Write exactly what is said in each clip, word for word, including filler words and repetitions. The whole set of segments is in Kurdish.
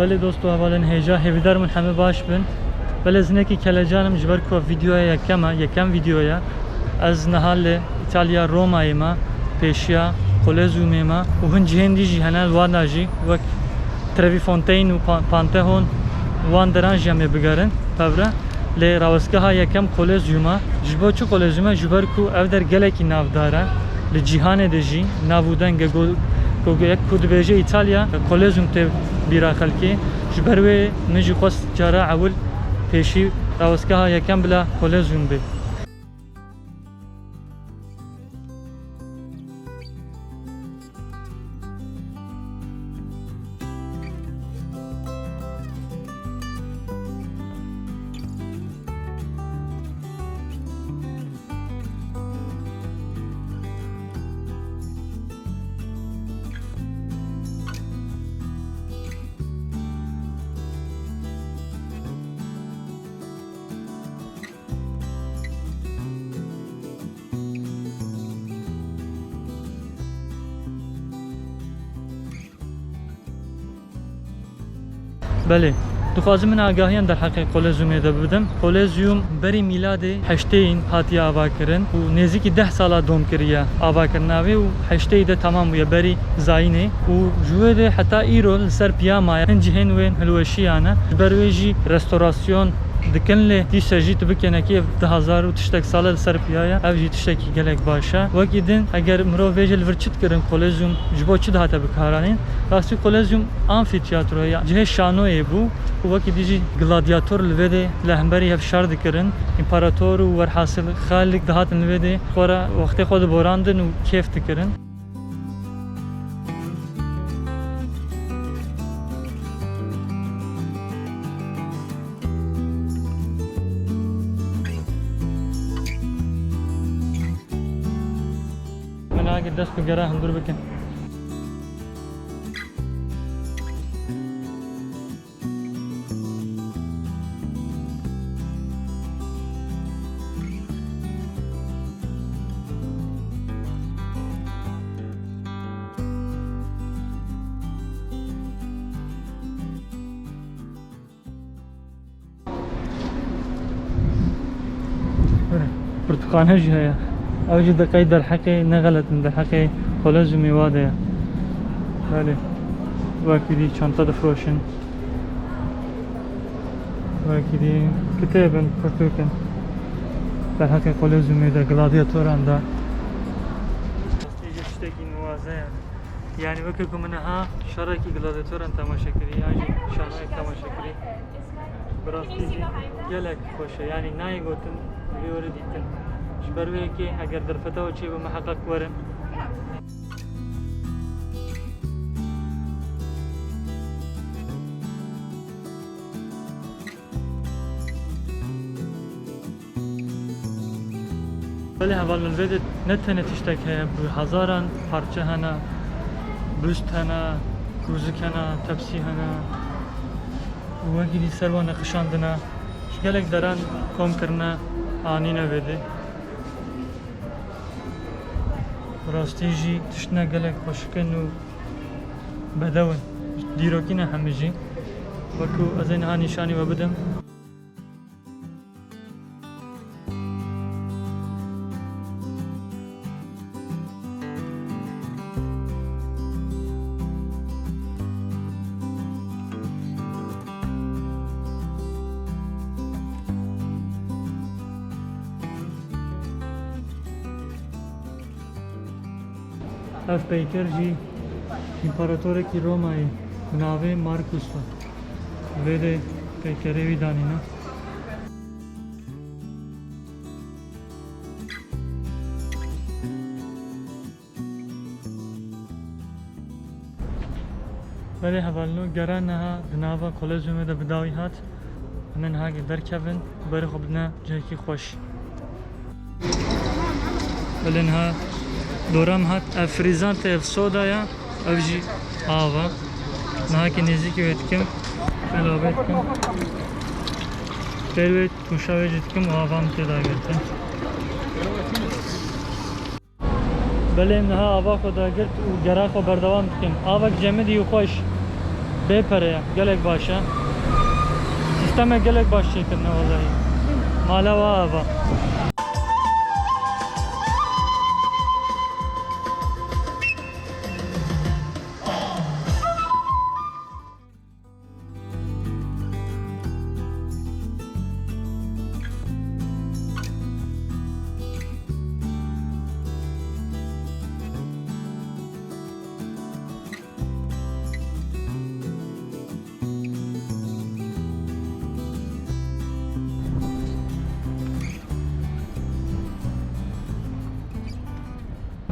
Belê dost û hevalên hêja, hêvîdar min hemî baş bin. Belê, ez hinekî kelecan im, ji ber ku ev vîdeoya yekem e, yekem vîdeoya. Ez niha li Îtalya, Romayê me, pêşiya Kolezyumê me û hin cihên dî jî hene, li wana jî wek Trevi Fontaine û Pa-, Pantheon, wan deran jî em ê bigerin pevre. Lê rawestgeha yekem Kolezyum e. Ji bo çi Kolezyum e? Ji ber ku ev der gelekî navdar e. Li cîhanê de jî nav û deng e. Go-, go-, yek ku dibêje Îtalya, Kolezyum tê bîra xelkê. Ji ber wê min jî xwest cara ewil pêşî rawestgeha yekem bila Kolezyum bê. Belê, dixwazim min agahiyan derheqê Kolezyumê de bidim. Kolezyum berî mîladê heştê yin hatiye avakirin û nêzîkî deh sala dom kiriye avakirina wê û heştê yi de temam bûye berî zayînê û ji wê de heta îro li ser piya maye. Hin cihên wê hilweşiyan e. Ji ber wê jî restorasyon dikin, lê dîsa jî tu bikêne kê ev du hezar û tiştek sal e li ser piya ye. Ev jî tiştekî gelek baş e. Wekî din eger mirov bêje li vir çi dikirin, Kolezyum ji bo çi dihate bikaranîn? Rastî Kolezyum amfîtiyatro ya cihê şanoyê bû û wekî dî jî gladyator li vê de li hemberî hev şer dikirin. Împarator û werhasil xalek dihatin li vê de xwe re wextê xwe diborandin û kêf dikirin. Min agir dest bi gera hundir bikin. Pirtûkxane jî heye. Ew jî di qey derheqê, ne xelet in, derheqê Kolezyumê wa de ye. Belê. Wekî dî çanta difroşin. Wekî dî kitêb in, pirtûk in. Derheqê Kolezyumê de, gladyatoran de. Rastî jî tiştekî nuwaze ye. Yani weke ku min niha şerekî gladyatoran temaşe kirî, yan jî şanoyek temaşe kirî. Bi rastî jî gelek xweş e. Yani nayê gotin, vê were dîtin. Ji ber wê yekê eger derfeta we çêbe, miheqeq werin. Belê heval min, vê de ne tenê tiştek heye, bi hezaran parçe hene, bust hene, kûzik hene, tepsî hene û wekî dî ser wan nexişandine. Ji gelek deran kom kirine, anîne vê de. Bi rastî jî tiştine gelek xweşik in û bedew in. Dîrokî ne hemî jî. Wekî ez ê niha nîşanî we bidim. Ev peyker jî împaratorekî Romayê bi navê Markus e. Vê de peykerê wî danîne. Belê hevalino, gera niha di nava Kolezyumê de bi dawî hat. Em ê niha derkevin, berê xwe bidine cihekî xweş. Belê niha dora min hat, ev frîzante, ev soda ya, ev jî av e. Niha ki nêzîkî wê dikim, pêla wê dikim. Pêl wê tûşa wê jî dikim û ava min tê dagirtin. Belê niha ava xwe dagirt û gera xwe berdewam dikim. Avek cemidî û xweş. Bê pere ye, gelek baş e. Sîstemek gelek baş çêkirine wellahî. Mala wa ava.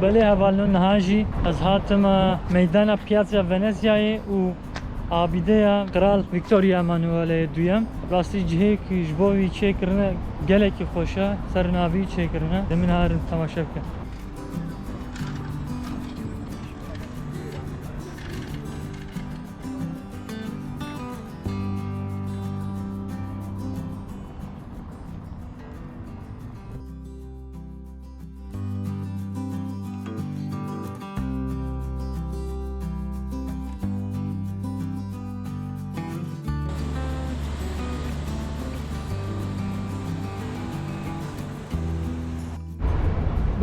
Belê hevalno, niha jî ez hatim, e, meydana Piazza Veneziayê û abîdeya Kral Victoria Emanuelê duyem. Rastî cihêk ji bo wî çêkirine gelekî xweş e, ser navî çêkirine. Demî niha herin temaşe bikin.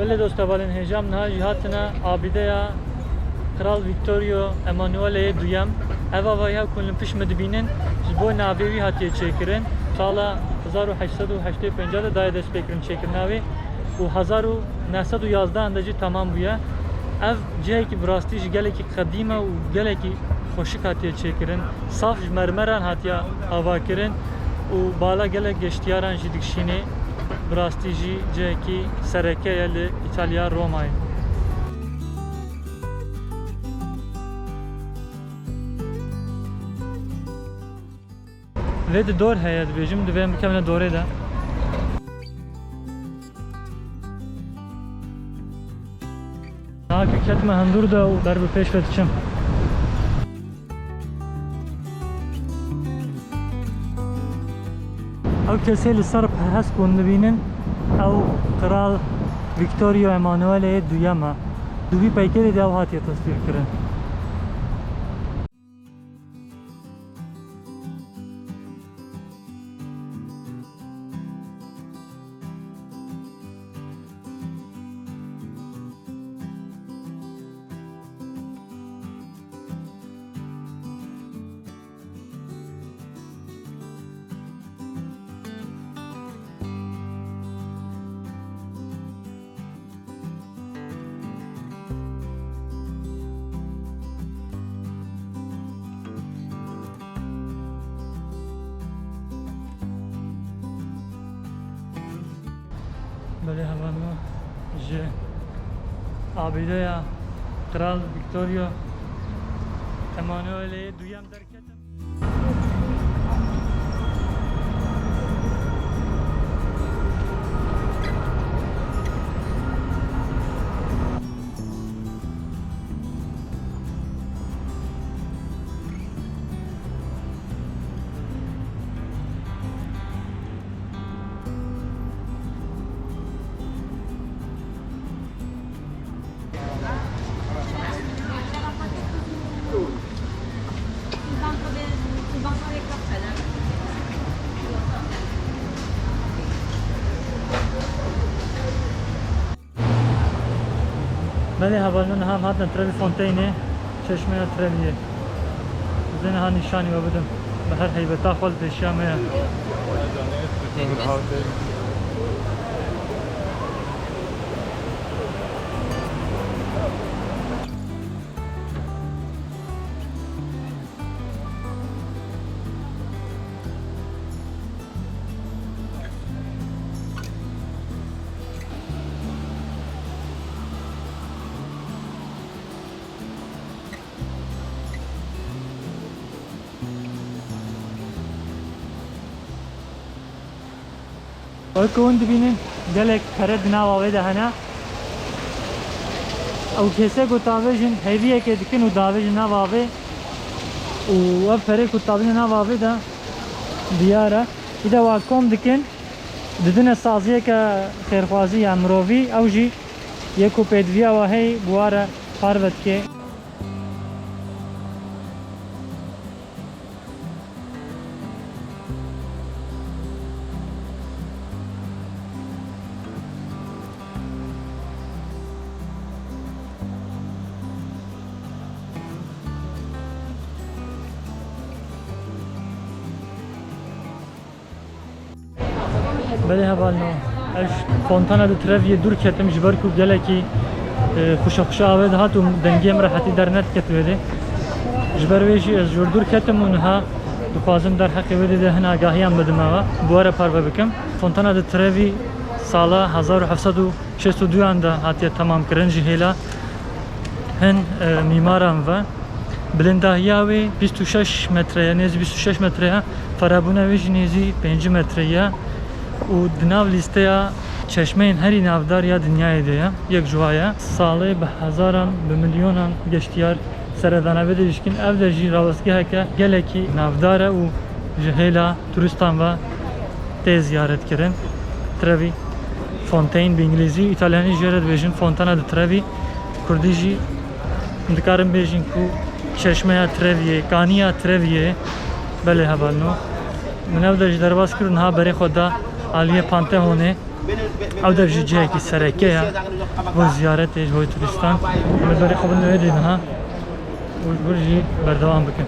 Belê dost hevalên hêja, em niha jî hatine abîdeya Kral Victorio Emanuelê duyem. Ev avayî hev ku li pişt min dibînin, ji bo navê wî hatiye çêkirin. Sala hezar û heşt sed û heştê û pênc de daye destpêkirin çêkirina wê û hezar û neh sed û yazdeh de jî temam bûye. Ev cihekî bi rastî jî gelekî qedîm e û gelekî xweşik hatiye çêkirin. Saf ji mermeran hatiye avakirin û bala gelek geştiyaran jî dikişînê. Bi rastî jî cihekî sereke ye li Îtalya, Romayê. Vê di dor heye, dibêjim, divê em bikevine dorê de. Niha ke ketime hundir de û ber bi pêş ve diçim. Ew kesê li ser hest ku hûn dibînin, ew Kral Victorio Emanuelê duyem e. Di wî peykerê de ew hatiye teswîr kirin. Belê hevalno, ji abîdeya Kral Victorio Emanuelê duyem derketim. Belê hevalno, niha em hatine Trevi Fontaine, çeşmeya Trevi'ye. Ez ê niha nîşanî we bidim. Bi her heybeta xwe li pêşiya me ye. Wek ku hûn dibînin, gelek pere di nava wê de hene. Ew kesê ku tavêjin hêviyekê dikin û davêjin nava vê û ev perê ku tavîne nava vê de diyar e. Îde wa kom dikin, didine saziyeke xêrxwazî ya mirovî, ew jî yê ku pêdiviya wa heyî bi wa re parve dike. Belê hevalno, ez ji Fontana di Treviyê dûr ketim, ji ber ku gelekî, e, xuşe xuşe avê dihat û dengê min rehetî dernediket wê dê. Ji ber wê jî ez ji wir dûr ketim û niha dixwazim derheqê wê dê de hin agahiyan bidim ava, bi we re parve bikim. Fontana di Trevi sala hezar û heft sed û şêst û duyan de hatiye temamkirin ji hêla hin, e, mîmaran ve. Bilindahiya wê bîst û şeş metre ye, nêzî bîst û şeş metre ye. Ferabûna wê jî nêzî pêncî metre ye. Û di nav lîsteya çeşmeyên herî navdar ya dinyayê de ye. Yek ji wa ye. Salê bi hezaran, bi milyonan geştiyar seredana vê dê jî dikin. Ev der jî rawestgeheke gelekî navdar e û ji hêla turistan ve tê ziyaret kirin. Trevi Fontaine bi îngilîzî, îtalyanî jê re dibêjin Fontana di Trevi. Kurdî jî dikarin bêjin ku çeşmeya Treviyê, kaniya Treviyê. Belê hevalno. Min ev de ji derbas kir û niha berê xwe da aliyê Pantheonê. Ew dev jî cihekî sereke ye bo ziyaretê ji bo turistan. Em ê berê xwe bin wê dê niha û ji vir jî berdewam bikin.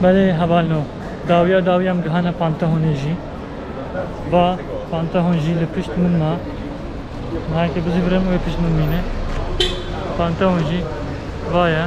Belê hevalno, dawiya dawî em gihane Pantheonê jî. Va Pantheon jî li pişt min ma. Naheke bizîvirim wê pişt min mîne. Pantheon jî va ye.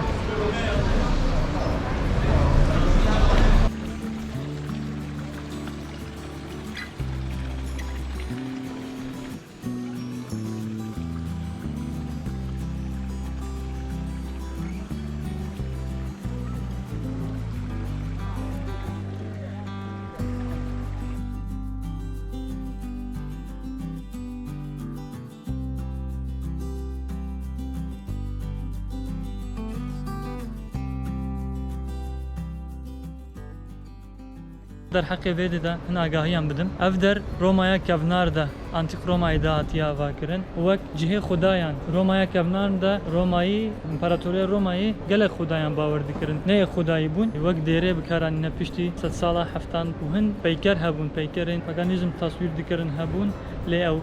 Derheqê vê dê de hin agahiyan bidim. Ev der Romaya kevnar de, Antîk Romayê de hatiye avakirin. Wek cihê xudayan, Romaya kevnar de Romayî, împaratoriya Romayê gelek xudayan bawer dikirin. Neyê xudayî bûn, wek dêrê bikaranîne piştî sedsala heftan û hin peyker hebûn, peykerên paganîzm taswîr dikirin hebûn, lê ew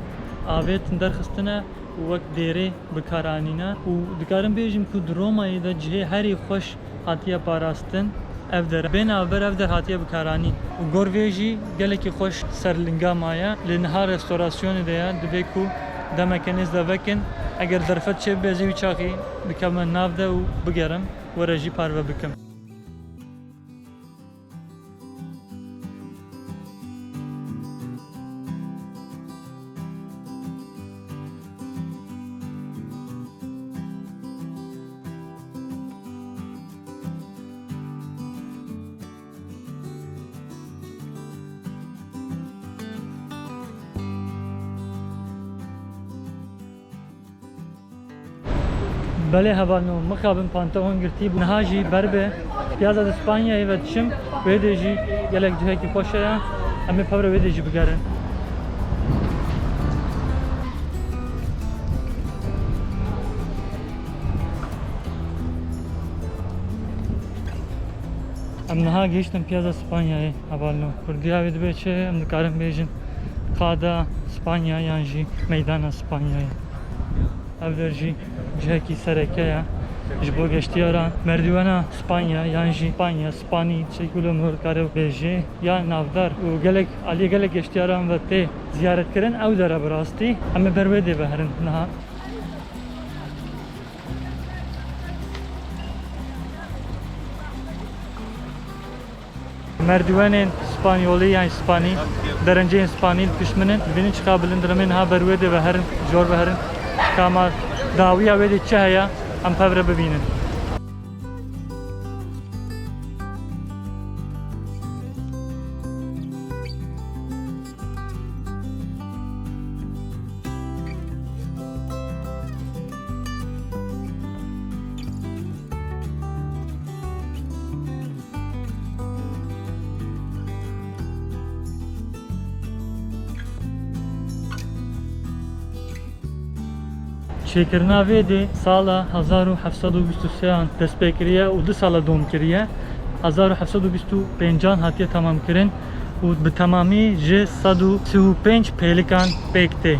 avêtin derxistine û wek dêrê bikaranîne û dikarin bêjin ku di Romayê de cihê herî xweş hatiye parastin ev der. Bê navber ev der hatiye bikaranîn û gor vê jî gelekî xweş ser linga maye. Lê niha restorasyonê de ye, divê ku demeke nêz de vekin. Eger derfet çêbibe, ez ê wî çaxî bikevime nav de û bigerim, we re jî parve bikim. Belê hevalno, mixabin Pantheon girtî bû. Niha jî ber bi Piazza di Spanyayê ve diçim, wê dê jî gelek cihekî xweş heye. Em ê pevre wê dê jî bigerin. Em niha gihiştin Piazza Spanyayê, hevalno. Kurdiya wê dibe çi? Em dikarin bêjin Qada Spanya yan jî Meydana Spanyayê. Ev der jî cihekî sereke ye ji bo geştiyaran. Merdîwena Spanya yan jî Spanya, Spanî, çekûlo mor kare bêjê ya navdar û gelek, aliyê gelek geştiyaran ve tê ziyaretkirin ew der e bi rastî. Em ê ber wê dê ve herin niha. Merdîwenên Spanyolî yan Spanî, derenceyên Spanî li pişt min in. Dibînin çiqa bilind in, em ê niha ber wê dê ve herin, jor ve herin. Ka ma dawiya wê dê çi heye, em pevre bibînin. Çêkirina vê dê sala hezar û heft sed û bîst û sê an dest pê kiriye û du sala dom kiriye. Hezar û heft sed û bîst û pênc an hatiye temamkirin û bi temamî ji sed û sî û pênc pêlikan pêk tê.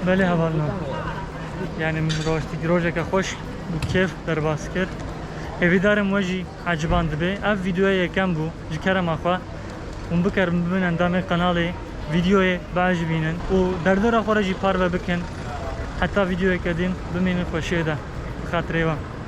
Belê hevalno. Yani min rojtik rojeke xweş û kêf derbas kir. Hêvîdarim we jî eciban dibe. Ev videoya yekem bû ji kerema xwe. Hûn bikerin bibin endamê kanalê, videoyê biecibînin û derdora xwe re jî parve bikin. Heta videoyeke din bimînin xweşiyê de. Bi xatirê we.